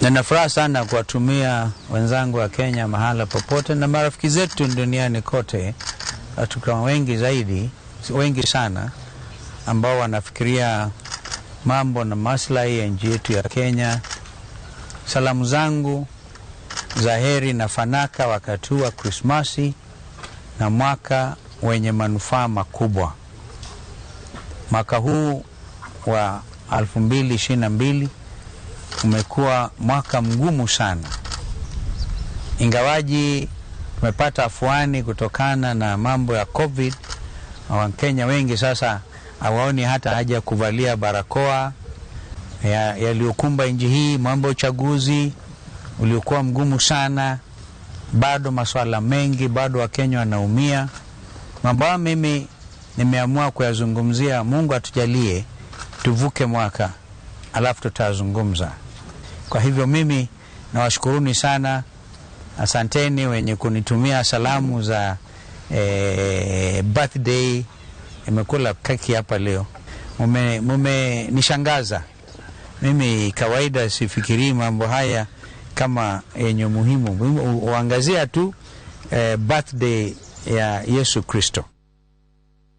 Nina furaha sana kuwatumia wenzangu wa Kenya mahala popote na marafiki zetu duniani kote, tukiwa wengi zaidi, wengi sana ambao wanafikiria mambo na maslahi ya nchi yetu ya Kenya. Salamu zangu za heri na fanaka wakati huu wa Krismasi na mwaka wenye manufaa makubwa. Mwaka huu wa 2022 umekuwa mwaka mgumu sana, ingawaji tumepata afuani kutokana na mambo ya COVID. Wakenya wengi sasa hawaoni hata haja ya kuvalia barakoa. Yaliyokumba nchi hii, mambo ya uchaguzi uliokuwa mgumu sana, bado maswala mengi, bado Wakenya wanaumia. Mambo hayo mimi nimeamua kuyazungumzia. Mungu atujalie tuvuke mwaka, alafu tutazungumza. Kwa hivyo mimi nawashukuruni sana, asanteni wenye kunitumia salamu za birthday. Nimekula keki hapa leo, mumenishangaza. Mimi kawaida sifikirii mambo haya kama yenye umuhimu, uangazia tu birthday ya Yesu Kristo.